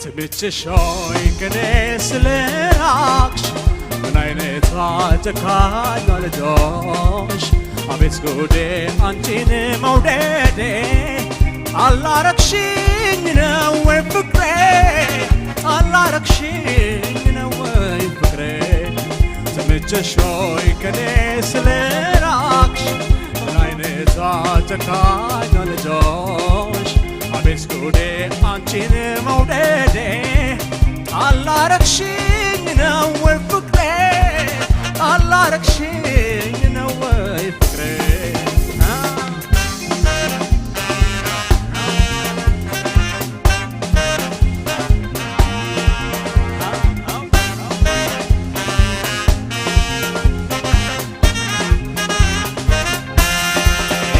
ትምችሽ ሆይ ከኔ ስለራቅሽ ምን አይነቷ ጨካኝ ልጆሽ አቤት ጉዴ አንቺን መውደዴ አላረግሽኝ ነው ወይ ፍቅሬ አላረግሽኝ ነው ወይ ፍቅሬ ትምችሽ ሆይ ከኔ ስለራቅሽ ምን አይነቷ ጨካኝ ልጆሽ አቤት ጉዴ አንቺን መውደዴ አላረግሽኝ ነው ወይ ፍቅሬ አላረግሽኝ ነው ወይ ፍቅሬ።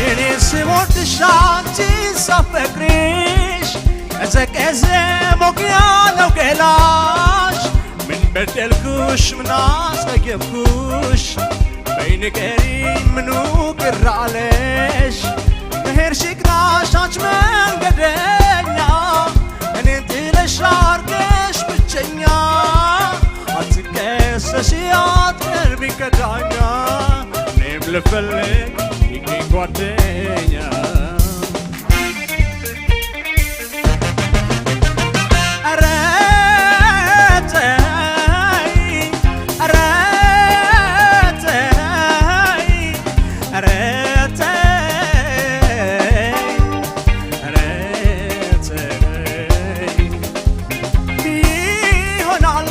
እኔ ስወድሽ አንቺን ሳፈቅርሽ ቀዘቀዘ ሞቅ ያለው ገላሽ ምን በደልኩሽ ምን አስቀየምኩሽ በይ ንገሪኝ ምኑ ቅር አለሽ መሄድሽ ይቅናሽ አንቺ መንገደኛ እኔን ጥለሽ አርገሽ ብቸኛ አትከሰሺ አትቀርቢ ከዳኛ እኔም ልፈልግ ይገኝ ጓደኛ። ኧረ ተይ ኧረ ተይ ኧረ ተይ ኧረ ተይ ይሆናል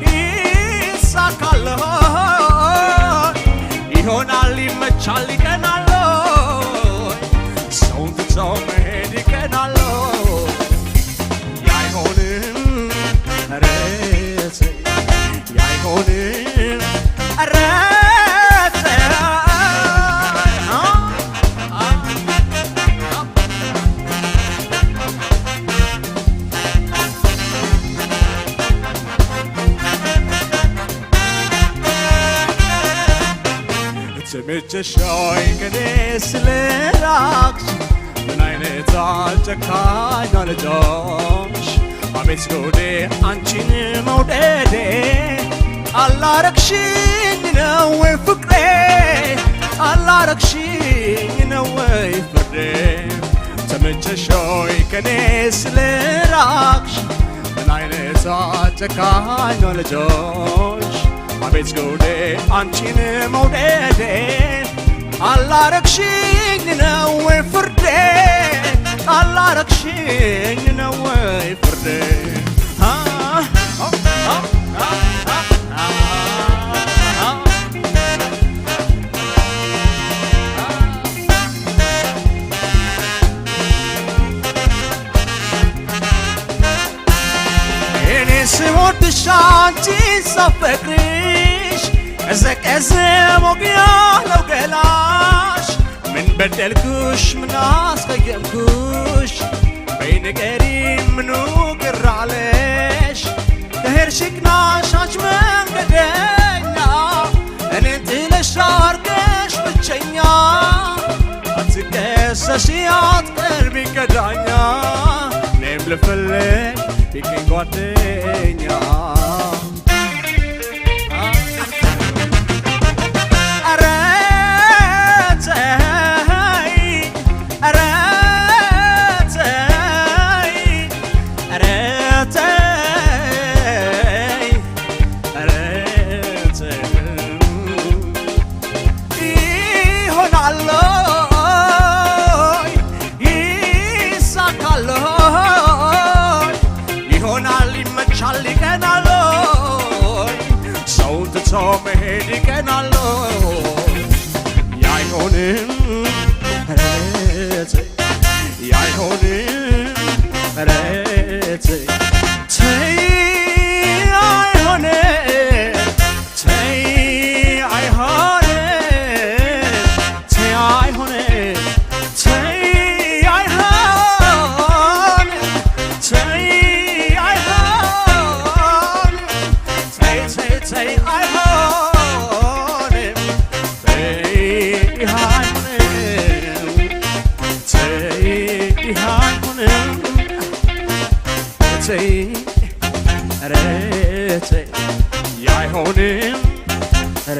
ይሳካል ይሆናል ይመቻል ይቀናል ሰውን ትቶ መሄድ ይቀናል አይሆንም ኧረ ተይ አይሆንም ኧረ ተይ። ተመቸሽ ወይ ከኔ ስለራቅሽ ምን አይነት ጨካኝ ልጆሽ አቤት ጉዴ አንቺን መውደዴ አላረግሽኝ ነው ወይ ፍቅሬ አላረግሽኝ ነው ወይ ፍርዴ ተመቸሽ ወይ ከኔ ስለራቅሽ ምን አይነት ጨካኝ ልጆሽ አቤት ጉዴ አንቺን መውደዴ አላረግሽኝ ነው ወይ ፍርዴ አላረግሽኝ ነው ወይ ፍርዴ። አ አ አ አ አ አ እኔ ስወድሽ አንቺን ሳፈቅርሽ ቀዘቀዘ ሞቅ ያለው ገላሽ ምን በደልኩሽ ምን አስቀየምኩሽ በይ ንገሪኝ ምኑ ቅር አለሽ ከሄድሽ ይቅናሽ አንቺ መንገደኛ እኔን ጥለሽ አርገሽ ብቸኛ አትከሰሺ አትቀርቢ ከዳኛ እኔም ልፈልግ ቢገኝ ጓደኛ። ኧረ ተይ ኧረ ተይ ኧረ ተይ ኧረ ተይ ይሆናል ይሳካል ይሆናል ይመቻል ይቀናል ሰውን ትቶ መሄድ ይቀናል አይሆንም ኧረ ተይ አይሆንም ኧረ ተይ ተይ አይሆንም ተይ አይሆንም ተይ አይሆንም። ተይ፣ ኧረ ተይ አይሆንም፣ ኧረ።